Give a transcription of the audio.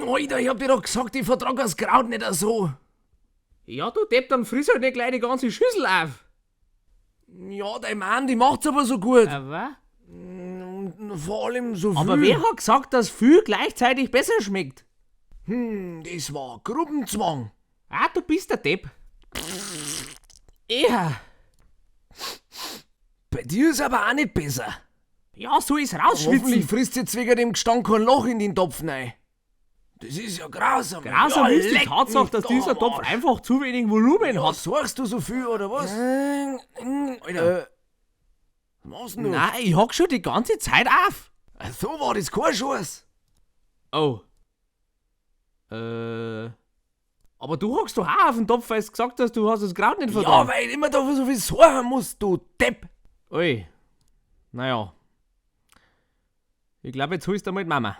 Alter, ich hab dir doch gesagt, ich vertrag das Kraut nicht so. Ja, du Depp, dann friss halt nicht gleich die ganze Schüssel auf. Ja, dein Mann, die macht's aber so gut. Was? Und vor allem so viel. Aber wer hat gesagt, dass viel gleichzeitig besser schmeckt? Das war Gruppenzwang. Ah, du bist der Depp. Eher. Bei dir ist aber auch nicht besser. Ja, so ist Hoffentlich rausschwitzen. frisst jetzt wegen dem Gestank kein Loch in den Topf rein. Das ist ja grausam. Grausam ja, ist die leck Tatsache, mich dass doch dieser am Topf Arsch. einfach zu wenig Volumen Ja, hat. suchst du so viel oder was? Alter. Was machst denn du? Nein, ich hock schon die ganze Zeit auf. Ach, so war das kein Schuss. Oh. Aber du hockst doch auch auf den Topf, weil du gesagt hast, du hast das Kraut nicht Ja, vertragen. weil ich immer da so viel suchen muss, du Depp. Ui. Naja. Ich glaube, jetzt holst du mal die Mama.